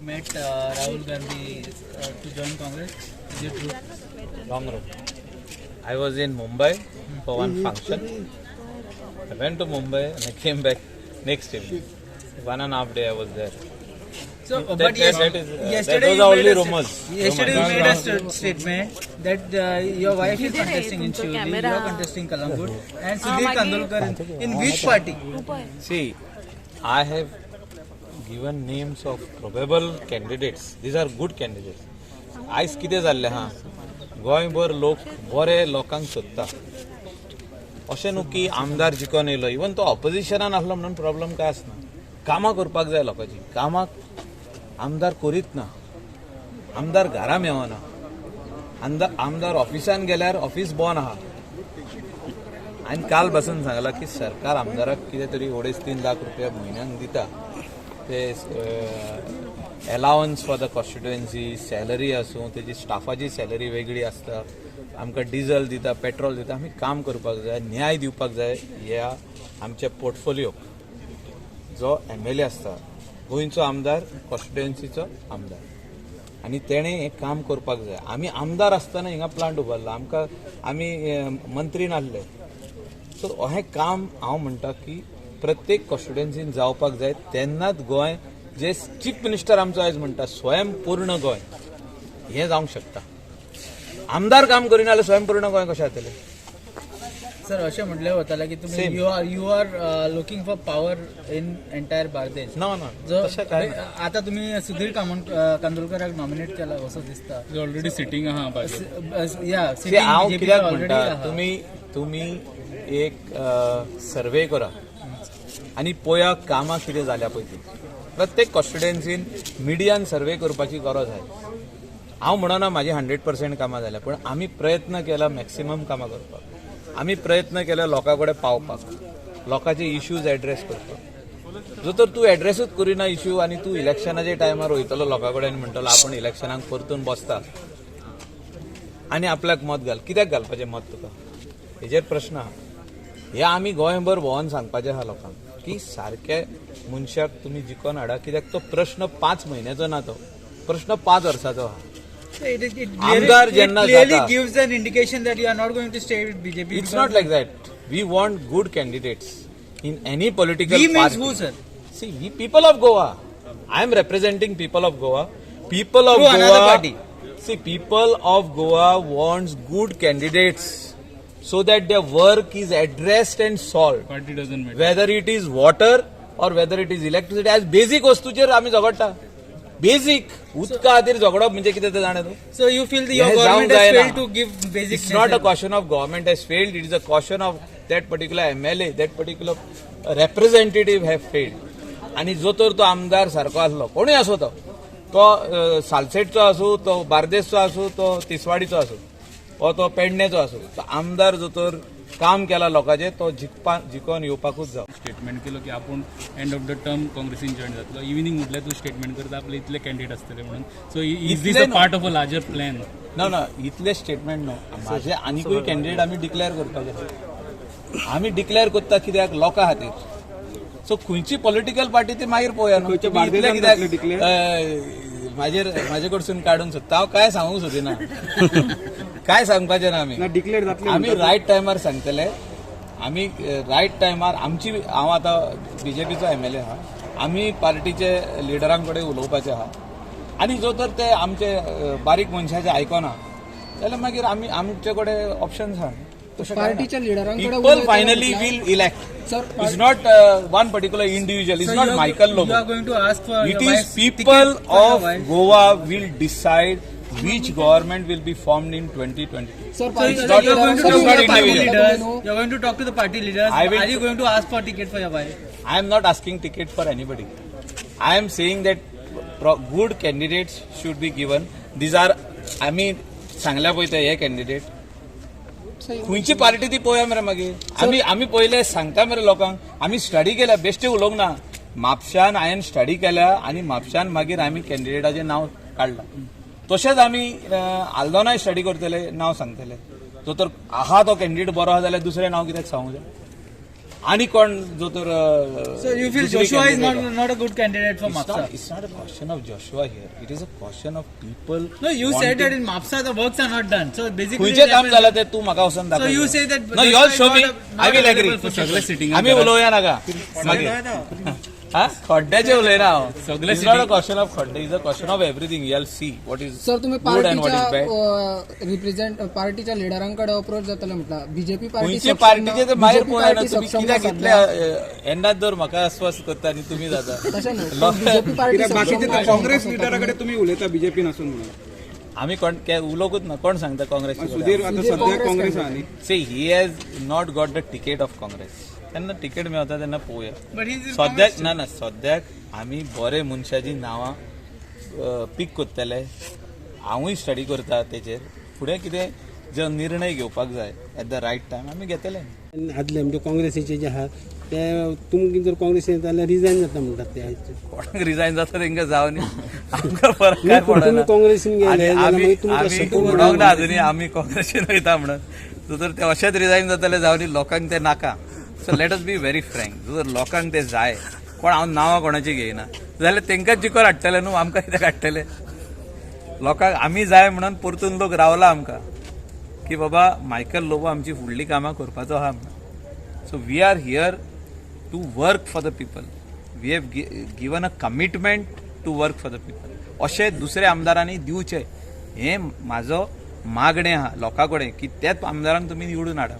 Met Rahul Gandhi to join Congress. Is it true? Wrong road. I was in Mumbai for one function. I went to Mumbai and I came back next evening. 1.5 day I was there. So, but yesterday those you are made only a rumors. Yesterday you Rumors. made a statement that your wife is contesting in Shivli, you are contesting Calangute, and Sudhir Kandolkar in which party? See, I have given names of probable candidates. These are good candidates. आयज कितें जाल्लें आहा, गोंयभर लोक बरे लोकांक सोदता. अशें न्हू की आमदार जिखोन येयलो, इवन तो ऑपोजिशनान आसलो म्हणून प्रॉब्लम काय आसना. कामां करपाक जाय लोकांची. कामां आमदार करीत ना, आमदार घरा मेवना, आमदार ऑफिसान गेल्यार ऑफिस बंद आहा. आनी काल बसून सांगलां की सरकार आमदाराक कितें तरी 2.5-3 लाख रुपया म्हयन्याक दिता, ते allowance for the constituency, salary आसूं, तेजी स्टाफाची सॅलरी वेगळी आसता, आमकां डिझल दिता, पेट्रोल दिता. आमी काम करपाक जाय, न्याय दिवपाक जाय. ह्या आमच्या पोर्टफोलियोक जो एमएलए आसता, गोंयचो आमदार, कॉन्स्टिट्युएन्सीचो आमदार, आनी तेणें हें काम करपाक जाय. आमी आमदार आसतना हिंगा प्लांट उबारला, आमकां आमी मंत्री नासले. सो हें काम हांव म्हणटा की प्रत्येक कॉन्स्टिट्युएन्सीन जावपाक जाय, तेन्नाच गोंय जे चीफ मिनिस्टर आमचो आयज म्हणटा स्वयंपूर्ण गोंय, हें जावंक शकता. आमदार काम करिना जाल्यार स्वयंपूर्ण गोंय कशें जातलें? सर, अशें म्हटलें वतालें की तुमी Same. You are looking for power in entire Bardez. ना ना, जो तशें काय ना. आता तुम्ही सुधीर कांदोळकराक नॉमिनेट केला असो दिसता. ऑलरेडी सिटींग आहा भाजप. या. See, हांव कित्याक म्हणटा, तुमी एक सर्वे करा आनी पळया कामां कितें जाल्या पळय ती. प्रत्येक कॉन्स्टिट्युएन्सीन मिडियान सर्वे करपाची गरज आसा. हांव म्हणना म्हाजी 100% कामां जाल्या, पूण आमी प्रयत्न केला मॅक्सिमम कामां करपाक. आमी प्रयत्न केला लोकां कडेन पावपाक, लोकांचे इश्यूज एड्रेस करपाक. जो तर तूं एड्रेसूच करिना इश्यू आनी तूं इलेक्शनाच्या टायमार वयतलो लोकां कडेन म्हणटलो आपूण इलेक्शनाक परतून बसता आनी आपल्याक मत घाल, कित्याक घालपाचें मत तुका? हेजेर प्रश्न आहा. हे आमी गोंयभर भोंवन सांगपाचें आहा लोकांक की सारके मनशाक तुमी जिखोन हाडा, कित्याक तो प्रश्न 5 म्हयन्याचो ना, तो प्रश्न 5 वर्साचो आहा. आमदार जेन्ना क्लिअरली जाता- gives an indication that you are not going to stay with BJP. It's not like that. We want good candidates in any political We means party. who, sir? See, we people of Goa. I am representing people of Goa. People of Through Goa. Another party. See, people of Goa wants good candidates so that their work is addressed and solved. Party doesn't matter. Whether it is water or whether it is electricity. As basic वस्तूचेर आमी झगडटा. Basic उदका खातीर झगडप म्हणजे कितें तें जाणा तूं? So you feel your हें government जावंक has जायना. Failed to give basic It's not a question of government has failed. It is a question of that particular MLA, that particular representative have failed. आणि जो तर तो आमदार सारको आसलो, कोणूय आसो, तो तो सालसेटचो आसूं, तो बार्देसचो आसूं, तो तिसवाडीचो आसूं वा तो पेडणेचो आसूं, तो आमदार जो तर काम केला लोकांचें, तो जिखपा जिखोन येवपाकूच जाव. स्टेटमेंट केलो की आपूण एंड ऑफ the term काँग्रेसीन जॉईन जातलो. इव्हिनिंग म्हटल्यार तूं स्टेटमेंट करता आपले इतले कॅन्डिडेट आसतले म्हणून. So is this इतले अ न्हू. Part of a larger plan? ना ना, इतले स्टेटमेंट न्हू. माझे आनिकूय कॅन्डिडेट आमी डिक्लेअर करपाचे आहा. आमी डिक्लेअर करता कित्याक? लोकां खातीर. सो खंयची पॉलिटिकल पार्टी ती मागीर पळोवया न्हू. तुमी इतले कित्याक म्हाजेर म्हाजे कडसून काडूंक सोदता? हांव काय सांगूंक सोदिना, काय सांगपाचें ना. आमी डिक्लेअर जातले. आमी रायट टायमार सांगतले. आमी रायट टायमार आमची, हांव आतां बीजेपीचो एमएलए आहा, आमी पार्टीचे लिडरां कडेन उलोवपाचें आहा. आनी जो तर ते आमचे बारीक मनशाचे आयकना जाल्यार मागीर आमी आमचे कडेन ऑप्शन्स आहा. तशें पार्टीच्या लिडरांकडे people उलयतना finally will elect. Sir, it's not one particular individual, it's not Michael You Lobo. Are going to ask for It is people of Goa will decide which government will be formed in 2022. Sir, So It's not- you are going to it's talk not to the party individual. Leaders. You are going to talk to the party leaders. I will- Are you going to ask for ticket for your wife? I am not asking ticket for anybody. I am saying that good candidates should be given. These are, आमी सांगल्या पळय ते हे candidate खंयची party ती पळोवया मरे मागीर. आमी पयले सांगता मरे लोकांक, आमी स्टडी केल्या, बेश्टे उलोवंक ना. म्हापशान हांवें स्टडी केल्या आनी म्हापशान मागीर आमी कॅन्डिडेटाचें नांव काडलां. तशेंच आमी आल्दोनाय स्टडी करतले, नांव सांगतले. जो तर आहा तो कॅन्डिडेट बरो आहा जाल्यार दुसरें नांव कित्याक सांगूंक जाय? आनी कोण जो तर So you feel Joshua is not a good candidate for Mapsa? It's not a question of Joshua here, it is a question of people. No, you said that in Mapsa the works are not done. So basically, खंयचें काम जालां तें तूं म्हाका वचून दाखय. So you say that No, you all show me. Joshua is I will not agree. available for सगळे sitting आमी उलोवया नाका मागीर. हा, खड्ड्याचे उलयना हांव. सगळे It's not a question of खड्डे, is a question of everything. You see what is sir, तुम्ही good and what is bad. पार्टीच्या रिप्रेझेंट पार्टीच्या लिडरांकडे अप्रोच जातले म्हटला, बीजेपी पार्टी खंयचे पार्टीचे ते मागीर पळोवया ना. तुमी कित्याक इतले येन्नाच दर म्हाका अस्वस्थ करता आनी तुमी जाता. तशें न्हू, बीजेपी पार्टी कित्याक बाकीचे सक्षम तर ना. काँग्रेस लिडरा कडेन तुमी उलयता बीजेपीन आसून म्हणून. आमी कोण उलोवंकूच ना. कोण सांगता काँग्रेस? सुधीर आतां सद्या काँग्रेस आहा न्ही. See, he has not got the ticket of Congress. तेन्ना तिकेट मेळता तेन्ना पळोवया. But he's in सद्याक ना ना, सद्याक आमी बरे मनशाची नांवां पीक करतले. हांवूय स्टडी करता तेचेर. फुडें कितें जो निर्णय घेवपाक जाय एट the right time आमी घेतले. आदले म्हणजे काँग्रेसीचे जे आहात ते तुमकां जर काँग्रेसीन येता जाल्यार रिजायन जाता म्हणटात ते. कोणाक रिजायन जाता तेंकां जावं न्ही, आमकां फरक काय नाही, पण पडना. तुम्ही काँग्रेसीन गेले आनी जाल्यार आमी मागीर तुमकां आमी support म्हणोंक ना अजुनूय आमी काँग्रेसीन वयता म्हणून. सो जर ते अशेंच रिजायन जातले जावं न्ही, लोकांक ते नाका. So let us be very frank, जर लोकांक ते जाय, कोण हांव नांवां कोणाची घेयना, जाल्यार तेंकांच जिखोन हाडटले न्हू, आमकां कित्याक हाडटले? लोकांक आमी जाय म्हणून परतून लोक रावला आमकां की बाबा मायकल लोबो आमची फुडली कामां करपाचो आहा म्हणून. So we are here to work for the people. We have given a commitment to work for the people. अशें दुसऱ्या आमदारांनी दिवचें हें म्हाजो मागणें आहा लोकां कडेन की त्याच आमदारांक तुमी निवडून हाडा.